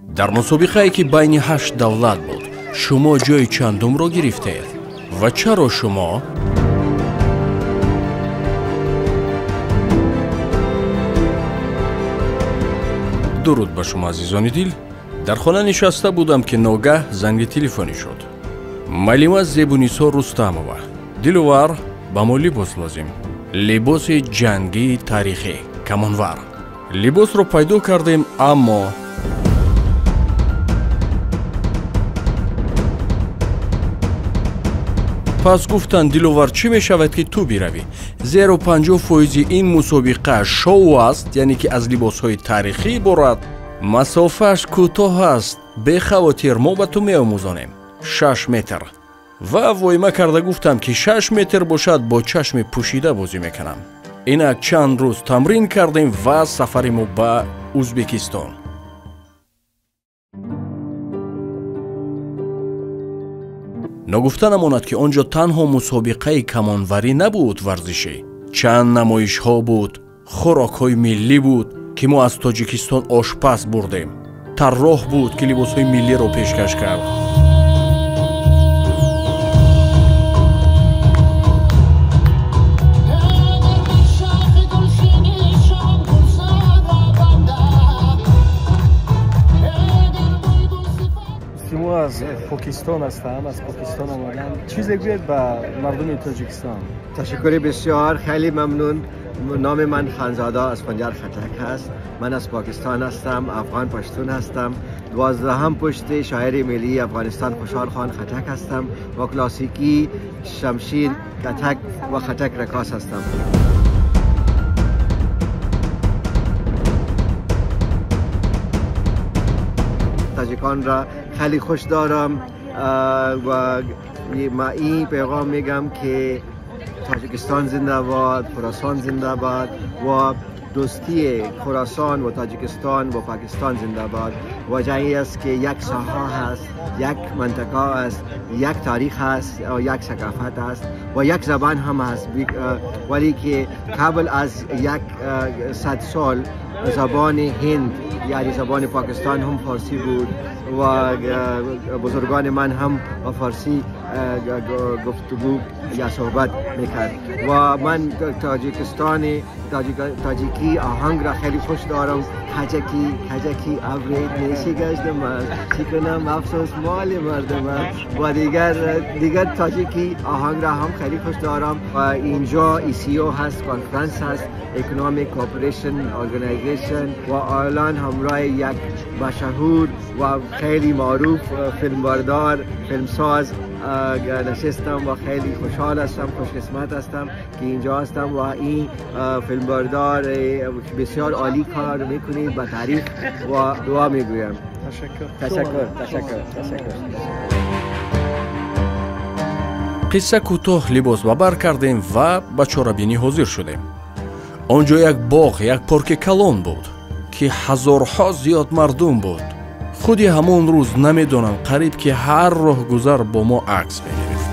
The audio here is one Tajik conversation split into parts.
Дар мусобиқае ки байни 8 давлат буд, шумо ҷои чандумро гирифтед ва чаро шумо Дуруд ба шумо, азизони дил. Дар хона нишаста будам, ки ногаҳ занги телефонӣ шуд. Малима Зебунисо Рустамова: «Диловар, ба мо либос лозим, либоси ҷангии таърихӣ, камонвар». Либосро пайдо кардем, аммо пас гуфтанд: «Диловар, чӣ мешавад, ки ту биравӣ, зеро 50% ин мусобиқа шоу аст, яъне ки аз либосҳои таърихӣ иборат, масофааш кӯтоҳ аст, бехавотир, мо ба ту меомӯзонем, 6 метр». Ва воима карда гуфтам, ки 6 метр бошад, бо чашми пӯшида бозӣ мекунам. Инак чанд рӯз тамрин кардем ва сафари мо ба Ӯзбекистон. Ногуфта намонад, ки он ҷо танҳо мусобиқаи камонварӣ набуд, варзишӣ, чанд намоишҳо буд, хӯрокҳои миллӣ буд, ки мо аз Тоҷикистон ошпаз бурдем, тарроҳ буд, ки либосҳои миллиро пешкаш кард. Аз Покистон ҳастам, аз Покистон омадам. Чизе гӯед ба мардуми Тоҷикистон. Ташаккури бисёр, хеле мамнун. Номи ман Ханзада аз Панҷар Хатак ҳаст. Ман аз Покистон ҳастам, афғон паштун ҳастам. 12 пушти шоири миллии Афғонистон Хушҳол хон Хатак ҳастам ва классикӣ шамшир катак ва хатак ракос ҳастам. تاجیکان را خیلی خوش دارم و ما این پیغام میگم که تاجیکستان زنده باد، خراسان زنده باد و دوستی خراسان و تاجیکستان و پاکستان زنده باد. و جایی است که یک ساحه هست، یک منطقه است، یک تاریخ هست، یک ثقافت است و یک زبان هم هست، ولی که قبل از 100 سال زبان هند یعنی زبان پاکستان هم فارسی بود و بزرگان من هم فارسی گفتگو یا صحبت میکرد. و من تاجیکستان تاجیکی آهنگ را خیلی خوش دارم. کجکی کجکی ابری نیشی گشتم چی کنم افسوس مال مردم. و دیگر تاجیکی آهنگ را هم خیلی خوش دارم. و اینجا ECO هست، کنفرانس هست، Economic Cooperation Organization، و الان همراه یک مشهور و خیلی معروف فیلمبردار، فیلمساز نشستم و خیلی خوشحال هستم، خوشقسمت هستم که اینجا هستم و این فیلمبردار بسیار عالی کار میکنید با تاریخ و دعا میگویم. تشکر تشکر تشکر تشکر. Қисса кӯтоҳ, либос ба бар кардем ва ба чорабинӣ ҳозир шудем. Он ҷо як боғ, як парки калон буд, ки ҳазорҳо зиёд мардум буд. Худи ҳамон рӯз намедонам, қариб ки ҳар роҳгузар бо мо акс мегирифт.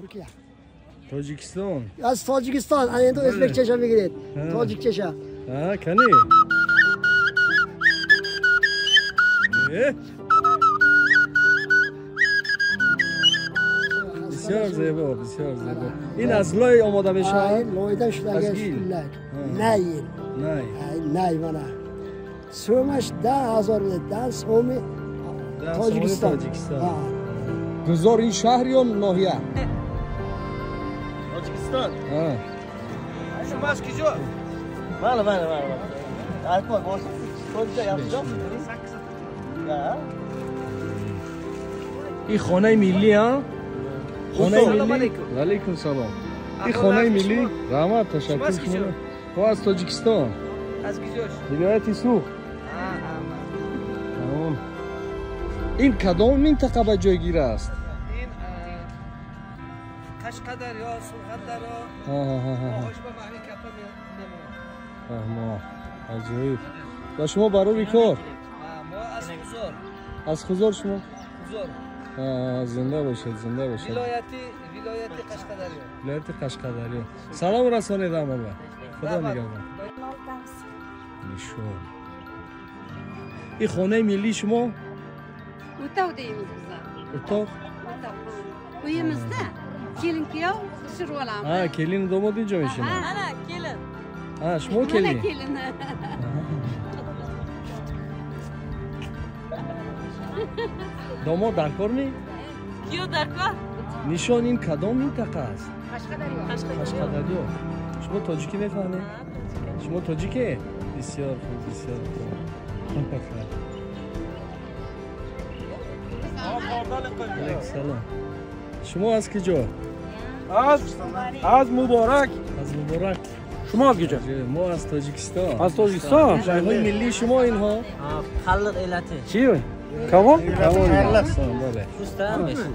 Turkiya. Tojikiston. Аз Тоҷикистон, ана endi o'zbekchasha мегиред, tojikchasha. Ha, qani? Бисёр зебо, бисёр зебо. Ин аз лой омода мешавад? Лойда шудаги шулак. Най. Най. Най мана. Сумаш 10,000 10 сомӣ Тоҷикистон. Гузор ин шаҳр ё ноҳия? Тоҷикистон. Шумо аз куҷо? Мана, мана, мана. Айтма, боз. Тоҷикистон яхшиҷо? Ин хонаи миллӣ, а? Хонаи миллӣ. Алейкум салом. Ин хонаи миллӣ. Раҳмат, ташаккур шумо. Мо аз Тоҷикистон. Аз куҷо? Вилояти Суғд. Тамом. Ин кадом минтақа ба ҷойгир аст? Ин Қашқадарё, Сурхондарё. Оҳош ба маҳви капа мемонад. Фаҳмо. Аҷоиб. Ва шумо барои кор? Мо аз Хузор. Аз Хузор шумо? Хузор. Зинда бошед, зинда бошед. Вилояти Қашқадарё. Вилояти Қашқадарё. Салом расонед ҳамаба. Худо нигаҳбон. Нишон. Ин хонаи миллии шумо? O'tov deymiz biz. O'tov? O'tov. Uyimizda kelin kuyov tushirib olamiz. Ha, kelin domod injo mешинад. Ana, kelin. Ha, шумо келин? Mana kelin. Домод даркор ми? Кuyov даркор. Нишон ин кадом минтақа аст? Қашқадарё. Қашқадарё. Шумо тоҷикӣ мефаҳмед? Шумо тоҷике? Бисёр хуб, бисёр хуб. Салом. Шумо аз куҷо? Аз Муборак. Аз Муборак. Шумо аз куҷо? Мо аз Тоҷикистон. Аз Тоҷикистон? Ҷойҳои миллии шумо инҳо? Қаллиқ элати. Чи? Камон? Камон. Бале.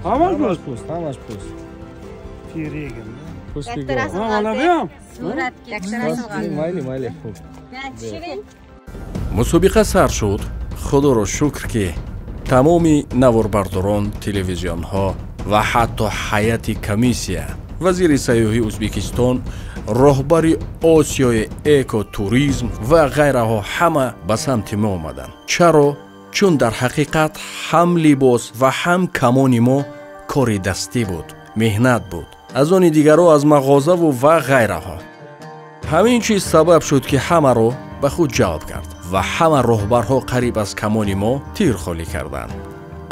Ҳамаш пӯст? Пӯст, ҳамаш пӯст. Тирегин. Пӯсти гов. Ана биям. Майли, майли, хуб. Мусобиқа сар шуд. Худоро шукр, ки тамоми наворбардорон, телевизионҳо ва ҳатто ҳайати комиссия, вазири сайёҳии Ӯзбекистон, роҳбари Осиёи экотуризм ва ғайраҳо ҳама ба самти мо омаданд. Чаро? Чун дар ҳақиқат ҳам либос ва ҳам камони мо кори дастӣ буд, меҳнат буд, аз они дигарро аз мағозаву ва ғайраҳо. Ҳамин чиз сабаб шуд, ки ҳамаро ба худ ҷалб кард ва ҳама роҳбарҳо қариб аз камони мо тир холӣ карданд.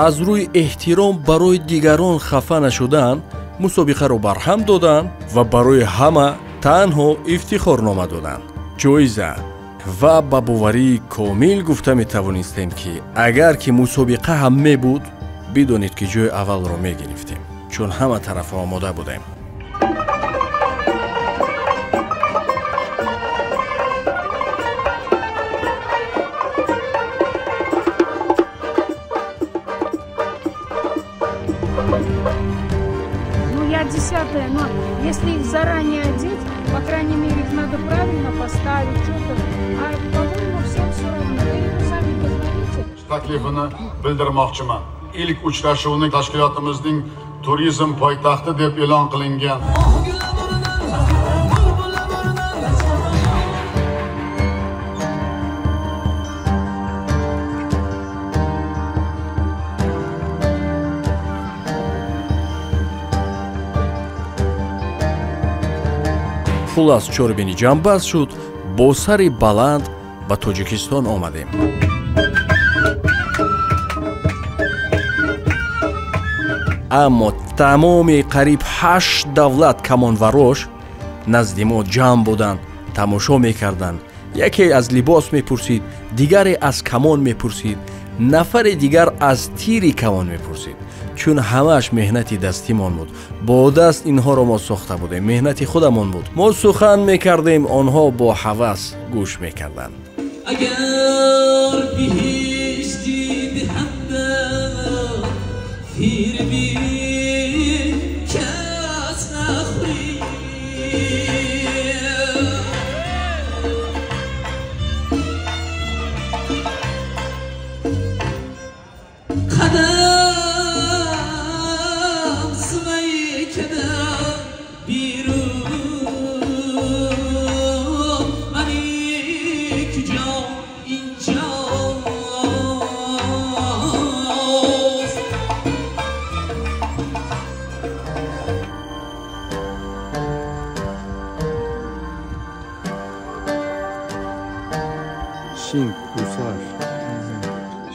Аз рӯи эҳтиром барои дигарон хафа нашудан мусобиқаро барҳам доданд ва барои ҳама танҳо ифтихорнома доданд, ҷоиза. Ва ба боварии комил гуфта метавонистем, ки агар ки мусобиқа ҳам мебуд, бидонед, ки ҷои аввалро мегирифтем, чун ҳама тарафа омода будем. Десятое, но если их заранее одеть, по крайней мере, их надо правильно поставить, что-то. А, по-моему, всем все равно. Вы ему сами позвоните. Taklifini bildirmoqchiman. Ilk uchrashuvni tashkilotimizning turizm poytaxti deb e'lon qilingan. Хулас, чорбини ҷамъбаст шуд, бо сари баланд ба Тоҷикистон омадем. Аммо тамоми қариб 8 давлат камонварош назди мо ҷамъ буданд, тамошо мекарданд. Яке аз либос мепурсид, дигаре аз камон мепурсид, нафари дигар аз тири камон мепурсид. Чун ҳамааш меҳнати дастимон буд, бо даст инҳоро мо сохта будем, меҳнати худамон буд. Мо сухан мекардем, онҳо бо ҳавас гӯш мекарданд.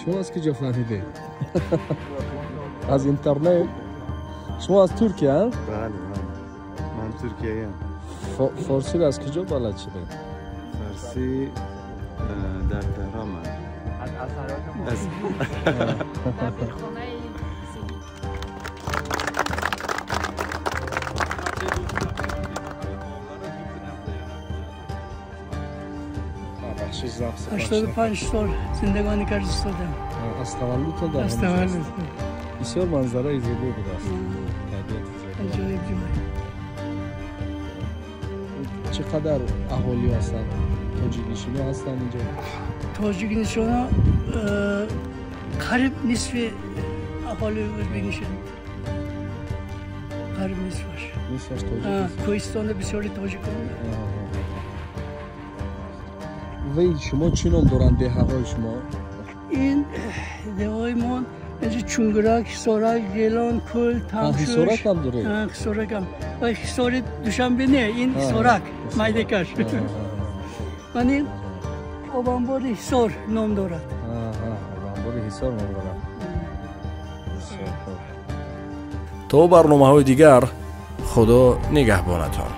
Шумо аз куҷо фаҳмидед? Аз интернет? Шумо аз Туркия? Бале, ман туркияям. Форсиро аз куҷо балад шудед? Форсӣ дар Теҳрон ман. Аз 85 сол зиндагонӣ карда истодам. Аз таваллудтон дар Аз таваллуд. Бисёр манзараи зебо будааст. Табиати зебо. Аҷоиб ҷой. Чӣ қадар аҳолӣ ҳастанд? Тоҷикнишино ҳастанд инҷо? Тоҷикнишино қариб нисфи аҳолии ӯзбекнишин. Қариб нисфаш. Нисфаш тоҷик. Кӯҳистонда бисёри тоҷикон. Вей шумо чӣ ном доранд деҳаҳои шумо? Ин деҳаҳои мо инҷо Чунгурак, Ҳисорак, Гелон, Кӯл, Тамшуш. Ҳисорак ҳам доред? Ҳисорак ҳам. Ҳисори Душанбе не, ин Ҳисорак, майдакаш. Ман ин обанбори Ҳисор ном дорад. Обанбори Ҳисор ном дорад. То барномаҳои дигар, Худо нигаҳбонатон.